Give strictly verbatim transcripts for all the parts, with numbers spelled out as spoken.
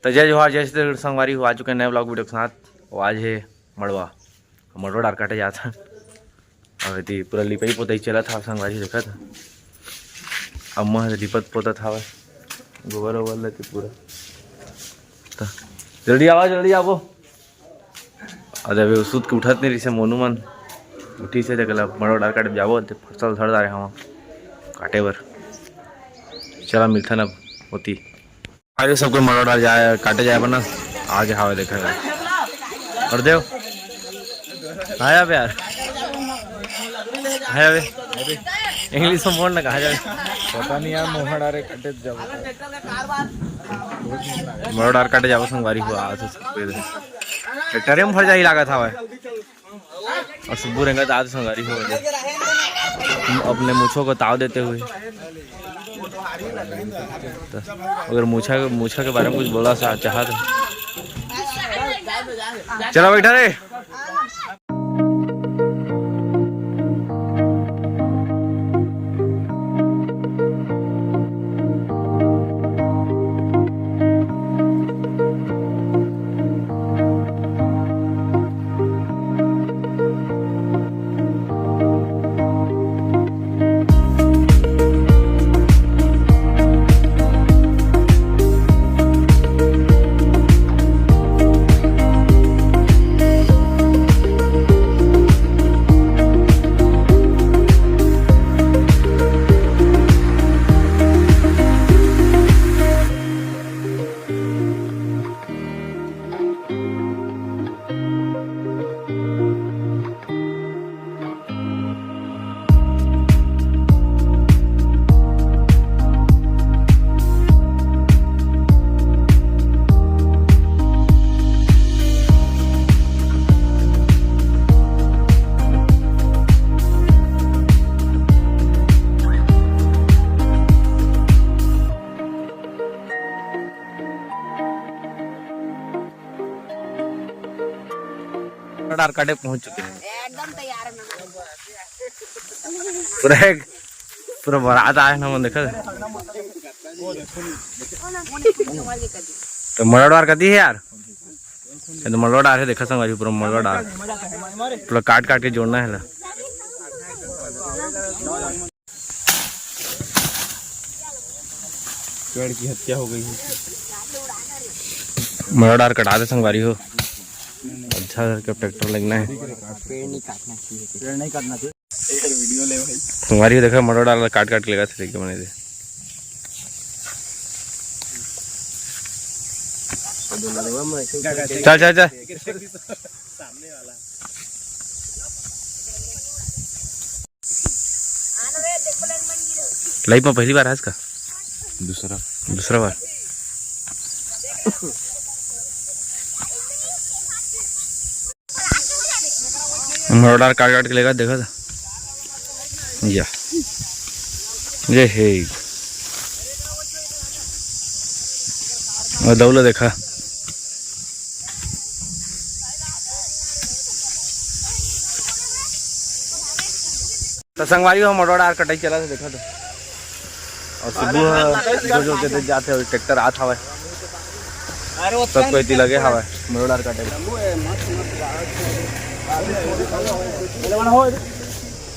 तो जय जोहार, जय छत्तीसगढ़ संगवारी हो, आ चुके हैं नए vlog video के साथ। और आज है मड़वा, मड़वा डार काटे जात है। और एती पूरा लिपाई पोताई चलत हवे संगवारी, देखत अम्मा ह लिपत पोतत हवे गोबर ओबर लेके पूरा। त जल्दी आवा, जल्दी आवो। अरे अभी सुत के उठत नहीं रहिसे मोनू मन, उठी से तेकला मड़वा डार काटे जाबो, ते फसल धर डारे हवा काटे बर। चला मिलथन अब होती। अरे सबको मड़वा डार जाए, काटे जाए बना, आगे हवा देखा जाए। और देव, हाय अबे यार, हाय अबे, इंग्लिश में बोल ना, कहाँ जाए? पता नहीं यार, मोहन डारे काटे जाबो। मड़वा डार काटे जाबो संगवारी हो, आज ट्रैक्टर में भर जाई लागत हवा। और सुब्बू रेंगत आज संगवारी हो गए। अपने मूछों को ताव देते हुए। तो अगर मूछा, मूछा के बारे में कुछ बोला सा चाहत है। चला बैठा रे। डार काटे पहुंच चुके हैं। एकदम तैयार है ना। पूरा एक, पूरा बारात आए ना, मन देखा। तो मड़वा डार कती है यार, ये तो मड़वा डार है, देखा संगवारी, पूरा मड़वा डार, पूरा काट काट के जोड़ना है ला। पेड़ की हत्या हो गई है। मड़वा डार कटा दे संगवारी हो, अच्छा करके ट्रैक्टर लगना है। पेड़ नहीं काटना चाहिए। पेड़ नहीं काटना चाहिए। वीडियो ले भाई। संगवारी हो देखा, मड़वा डार काट काट के लेगा, लेके बने दे। चल चल चल। लाइफ में पहली बार है इसका? दूसरा। दूसरा बार। मड़वा डार काट काट के लेगा, देखा था या? ये है। और दौला देखा। तो संगवारी हो, मड़वा डार कटाई चला था, देखा तो। और सुबह जो जो के दे जाते हो, ट्रैक्टर आत हवे। अरे वो सब कोई ती लगे हवे, मड़वा डार कटाई।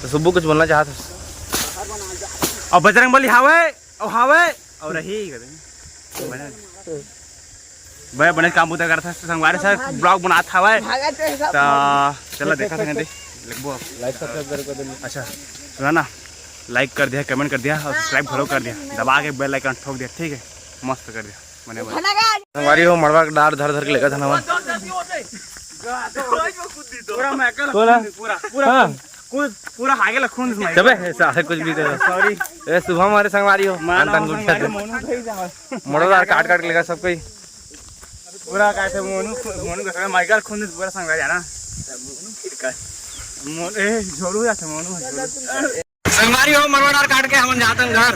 तो सुबह कुछ बोलना चाहत हो? और बजरंग बली हवे, और हवे, और रही। भाई बने काम बुता करत हस, संगवारी साथ vlog बनात हवय। भागत है सब। त चला देखा था, लिखबो अब। लाइक सब्सक्राइब कर दे। अच्छा, सुना ना, लाइक कर दिया, कमेंट कर दिया और सब्सक्राइब घलो कर दिया, दबा के बेल आइकन ठोक दिया, ठीक है, मस्त कर दिया, बने बने। संगवारी हो, मड़वा के डार धर धर के लेकर था ना। पूरा मैं अकेला कौन है? पूरा, पूरा हाँ। कूद, पूरा हागे ला खून से मार। चबे, साले कुछ भी करो। सॉरी। ए, शुभम हमारे संगवारी हो। माना खान तान हो कुछ संगवारी, खाते। मोनू भाई जाओ। मड़वा डार काट काट के लेगा सब कोई। पूरा काटे मोनू, मोनू का संग माइकल खून से पूरा संगवारी है ना। मोनू फिर का। मोनू, ए, झोरू जाते मोनू, झोरू। संगवारी हो, मड़वा डार काट के हमन जातन घर।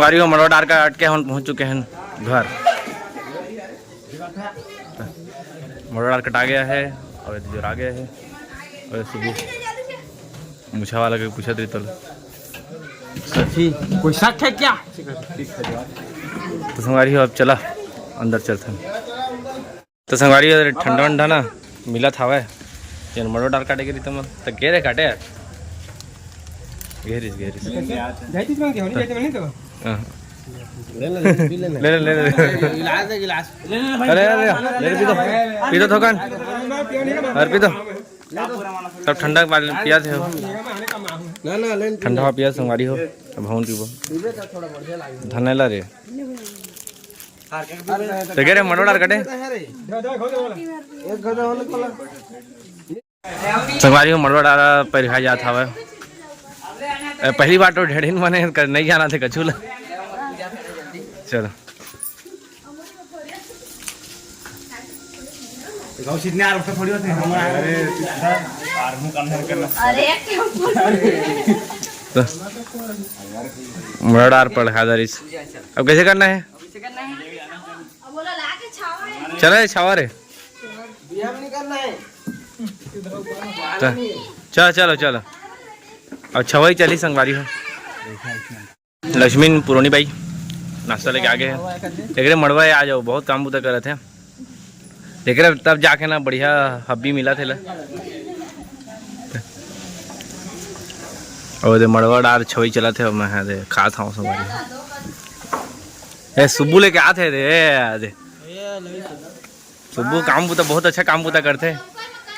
अरे, वो मड़वा डार काट के हम पहुंच चुके हैं घर। मड़वा डार कटा गया है और ये जोरा गया है। और सुबह मुछा वाला के पूछत रही तो सची कोई शक है क्या? तो संगवारी हो, अब चला अंदर चलथन। तो संगवारी हो, ठंडा ठंडा ना मिलत हवय। जन मड़वा डार काटे के रही तो मन तो गे रे काटे यार। घेरिस घेरिस। जाई थी तुमन के होली जाई थी नहीं तो। हाँ। ले ले, ले ले, ले ले। गिलास दे, गिलास। ले ले भाई। अरे अरे, ले ले, पी तो, पी तो थोकन। और पी तो। सब ठंडा पानी पिया थे हो। ना ना, ले। ठंडा पिया संगवारी हो। अब हम पीबो। पीबे तो थोड़ा बढ़िया लागे। धनेला रे। तो गे रे मड़वा डार काटे। एक गदा होने वाला। संगवारी हो, मड़वा डार परिहा जात हवय। ए, पहली बार तो ढेढ़िन मने कर नहीं जाना थे कछु ला। चलो। गाँव सीधने यार, उसका थोड़ी होती है। हमारा अरे, यार, मुंह काम नहीं करना। अरे, तो मड़वा डार परिहा जारिस। अब कैसे करना है? चला रे छावा रे। बिहाव नहीं करना है। चल, चलो चलो। अब छवई चली संगवारी हो। लक्ष्मीन पुरोनी बाई नाश्ता लेके आ गए हैं। एकरे मड़वा है, आ जाओ, बहुत काम बुता करत है। एकरे तब जाके ना बढ़िया हब्बी मिला थे ला। और दे मड़वा डार छवई चला थे, मैं हाँ दे खात हूँ संगवारी। ए सुब्बू लेके आते थे, ए दे। सुब्बू काम बुता, बहुत अच्छा काम बुता करथे।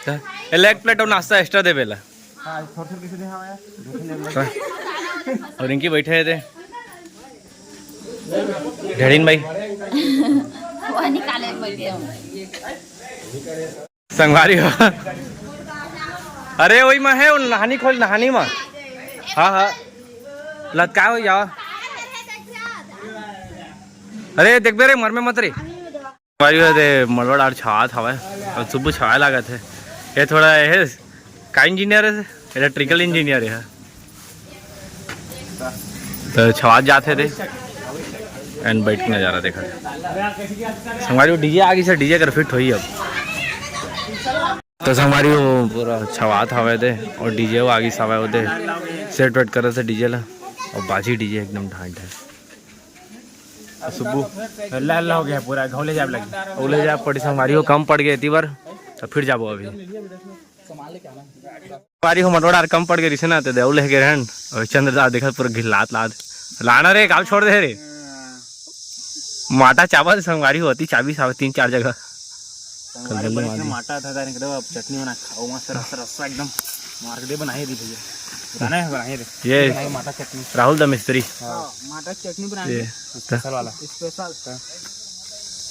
त एला एक प्लेट अउ नाश्ता एक्स्ट्रा देबे ला। हाँ, थोड़ा थोड़ा कैसे दे, हाँ यार। और रिंकी बैठे हे ते। ढेड़िन भाई। वो निकाले बैठे हो। संगवारी हो। अरे वही में है, वो नहानी खोल, नहानी में। हाँ, हाँ। लटकाए हो जाओ। अरे देखबे रे, मर में मत रे। भाई, ये दे मड़वा डार छवात हवय अउ सुब्बू छवाए लागत हे। ये थोड़ा ये का इंजीनियर हे, इलेक्ट्रिकल इंजीनियर हे। तो छवात जात हे दे एंड बैठ के नजारा देखा थे। संगवारी वो डीजे आ गई से डीजे कर फिट होई अब। तो संगवारी वो पूरा छवात हवय दे और डीजे वो आ गई सवय वो दे सेट वेट करे से डीजे ला और बाजी डीजे एकदम ढांढ है। सुब्बू। हल्ला हल्ला हो गया पूरा, घौले जाब लगी। उले जाब पड़ी संगवारी हो, कम पड़ गए इतनी बार, तो फिर जाबो अभी। संगवारी हो, मटोड़ा कम पड़ गए रिसे ना, तो देव लेके रहन, और चंद्रदास देखत पूरा घिल्लात लात। लाना रे, काल छोड़ दे रे। माटा चावल संगवारी होती, चाबी साव तीन चार जगह। संगवारी कल बड़ी मार दी। माटा था, निकलो अब चटनी बना खाओ, मस्त रस रस एकदम मार के दे बनाए दी भैया। बनाए है, बनाए रे। ये बनाए माटा चटनी। राहुल द मिस्त्री। हाँ, माटा चटनी बनाए ये। स्पेशल वाला। स्पेशल।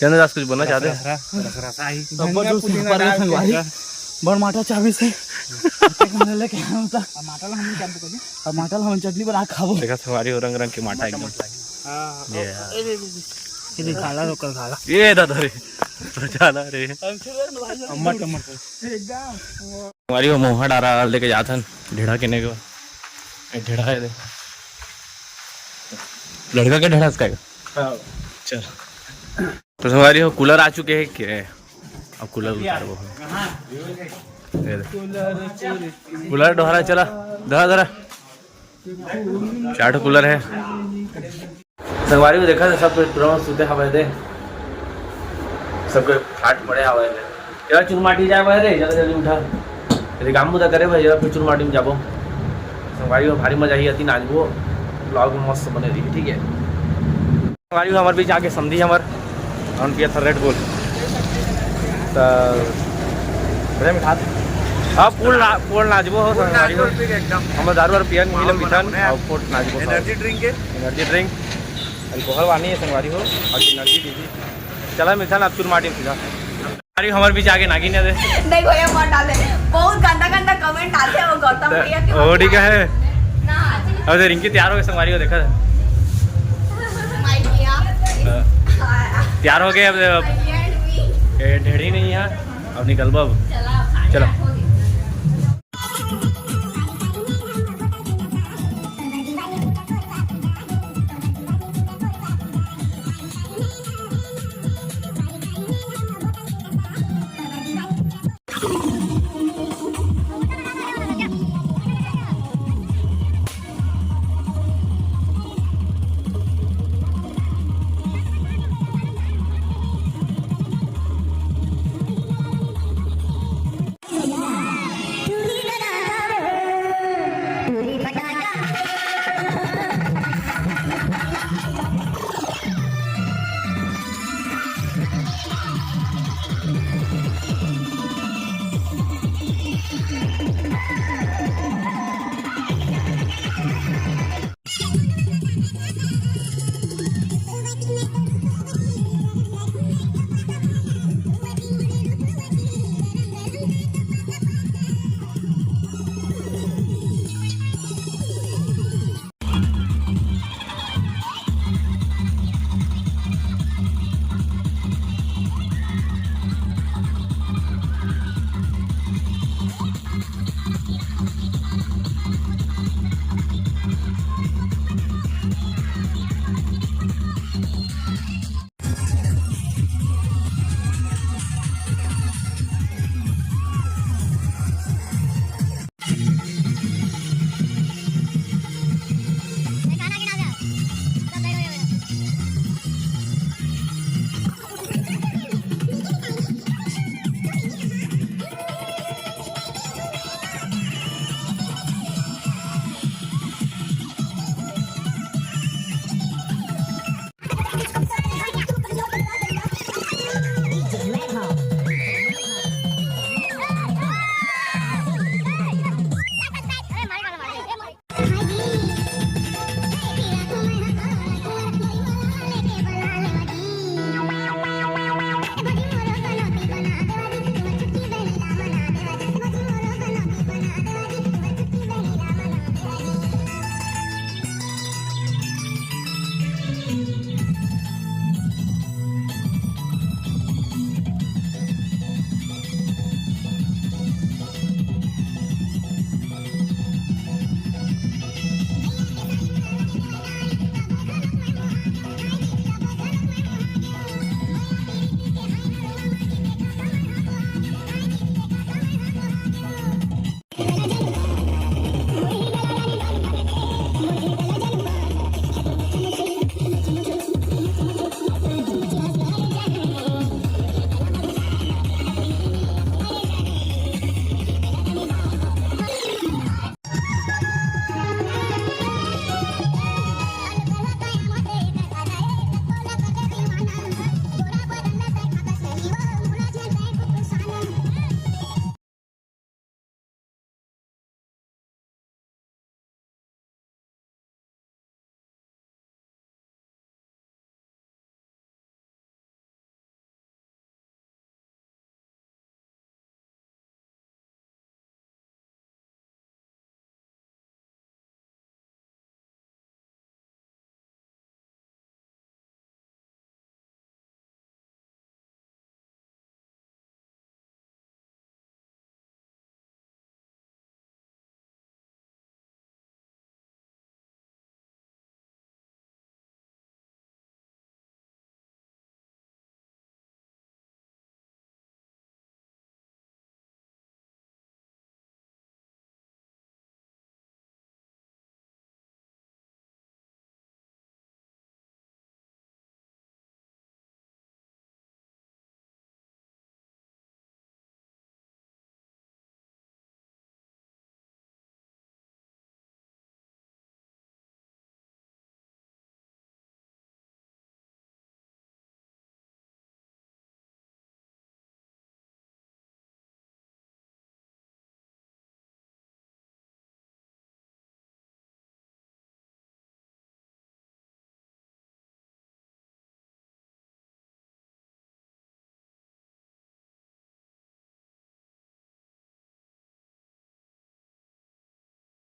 चंद्रदास कुछ बोलना चाहते हैं? रस, रस, रस, रस आई। अब धनिया जूस पुदीना निकाल रहे डाल के। संगवारी। बड़ माटा चाबी से। एक महीना लेके आया हूँ तो। अब माटा ला हम क्या करें? अब माटा ला हम चटनी बना के खाबो। देखा संगवारी हो रंग रंग के माटा एकदम। हाँ, हाँ। ये यार। ए, दे, दे, दे। ये दे, खाला, रोकल खाला। ये दादा रे। तो जाना रे। अम्मा टमाटर। एकदम। हमारी वो मोहा डारा लेके जात हन ढेढ़ा किने के। ए, ढेढ़ा है दे। लड़का के ढेढ़ा इसका है? हाँ। चल। तो हमारी वो कूलर आ चुके हैं, क्या है? अब कूलर उतार वो। ये दे। कूलर डोहरा चला, धरा, धरा। चार ठो कूलर है। संगवारी हो देखा था, सब कोई पूरा सुते हवय दे, सब कोई फाट पड़े हवय दे। जरा चुरमाटी जाए भाई रे, जरा जल्दी उठा। यदि काम बुता करे भाई, जरा फिर चुरमाटी में जाबो। संगवारी हो भारी मजा ही आती, नाचबो, ब्लॉग में मस्त बने रही, ठीक है। संगवारी हो हमारे बीच आके समधी हमर, हम पिया था रेड बुल। तो प्रेम खात। अब फुल ना-, फुल नाचबो हो संगवारी हो। एकदम। हम दारू और पियन मिले मिथन और फुल नाचबो। एनर्जी ड्रिंक के? एनर्जी ड्रिंक, अल्कोहल वानी है संगवारी हो, और एनर्जी दी। चला मिथन, अब चुरमाटी में सीधा। अरे हमारे बीच आके नागिन है दे। नहीं भैया, मत डाले। बहुत गंदा गंदा कमेंट आते हैं वो गौतम भैया के। ओ, ठीक है। ना, अरे रिंकी तैयार हो गए संगवारी हो, देखा था। My dear। हाँ। तैयार हो गए अब। My dear, we। ए, ढेढ़ी नहीं है, अब निकलबो अब। चला, साढ़े चलो। आठ हो गए।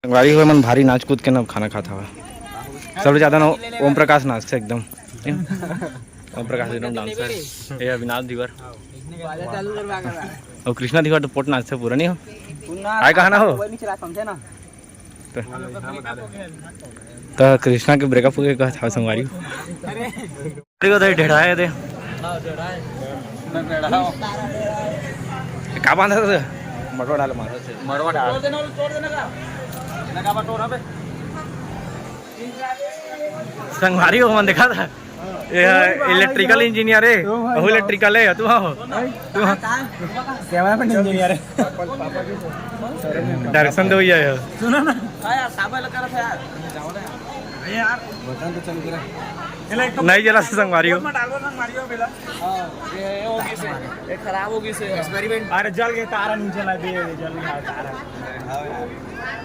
संगवारी हो, मन भारी नाच कूद के ना खाना खात हवा। सबले ज्यादा ना ओम प्रकाश नाचथे एकदम। ओम प्रकाश एकदम डांसर। ये अविनाश धीवर। अउ कृष्णा धीवर तो पोट नाचथे पूरा, नहीं हो? आय कहा ना हो? त कृष्णा के ब्रेकअप हो गए कहत हव संगवारी। देखो तो ढेढ़ा है दे। का बांधा था? मड़वा डाल मार। मड़वा डाल। संगवारी हो मन देखा था। ये इलेक्ट्रिकल इंजीनियर है। ओ भाई, अहू इलेक्ट्रिकल है, तू हो। तू हो। कैमरा मैन इंजीनियर है। डायरेक्शन दे भैया यार। सुनो ना। हाँ यार, साबा लगा रहा था यार। अरे यार। बटन तो चल गया। नहीं जला से संगवारी हो। मत डालो ना, मारियो बेला। हाँ, ये, ये होगी से। ये खराब होगी से। एक्सपेरिमेंट। अरे जल के तारा नीचे ला दे, जल के तारा।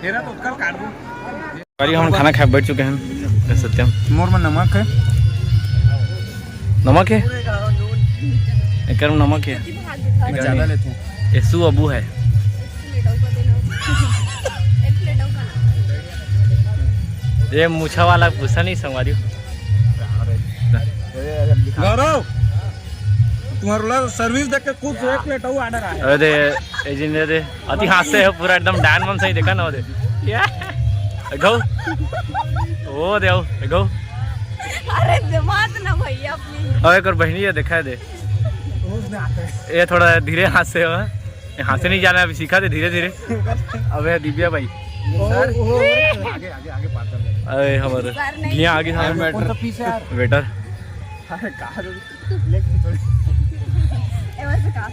तेरा तो कल काट दूं। अरे हम खाना खाए बैठ चुके हैं। सत्यम। मोर में नमक है। नमक है? एकर में नमक है। ज्यादा लेते हैं। ये सु अबू है। ये मूछा वाला पूछा नहीं संगवारी। गौरव, तुम्हारा सर्विस देख के खुद से एक प्लेट और ऑर्डर आया। अरे इंजीनियर दे, अति हास्य है पूरा एकदम डायन मन सही देखा ना हो दे। या। गौ। ओ दे, ओ, गौ। अरे दे मत ना भैया प्लीज। अरे कर बहनी है, दिखाई दे। ये थोड़ा धीरे हाथ से हो। ये हाथ से नहीं जाना है, अभी सीखा दे धीरे धीरे। अबे दिव्या भाई। सर। आगे, आगे, आगे पार्टनर। अरे हमारे सर नहीं। यहाँ आगे हमारे कौन सा पीस है यार? वेटर। अरे कहाँ से? लेग पीस थोड़ी। ए, वैसे कहाँ?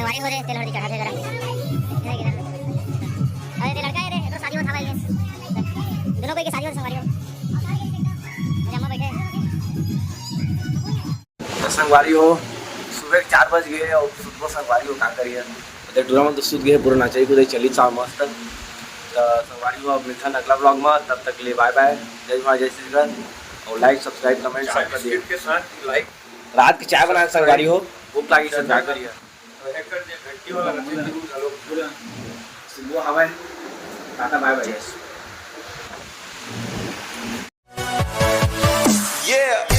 अरे हो रे, तेल हल्दी चढ़ा दे जरा। अरे, ये लड़का है रे, तो शादी होत हवय ये। दोनों कोई के शादी होत संगवारी हो। जम्मा बैठे। तो संगवारी हो, सुबह के चार बज गए और सुबह संगवारी हो का करिए। तो टूरा मन तो सुत गए, पूरा नचाई कुदाई चली सा मस्त। तो संगवारी हो, अब मिलथन अगला vlog में, तब तक के लिए bye bye, जय जोहार, जय छत्तीसगढ़, और like, subscribe, comment सब कर दिए। बिस्किट के साथ like। रात के चाय बनाए संगवारी हो, भूख लागी, सब का करिए। तो एकर जे घंटी वाला रहथे, जरूर घलो। सुबह हवय, टाटा bye bye। Yeah.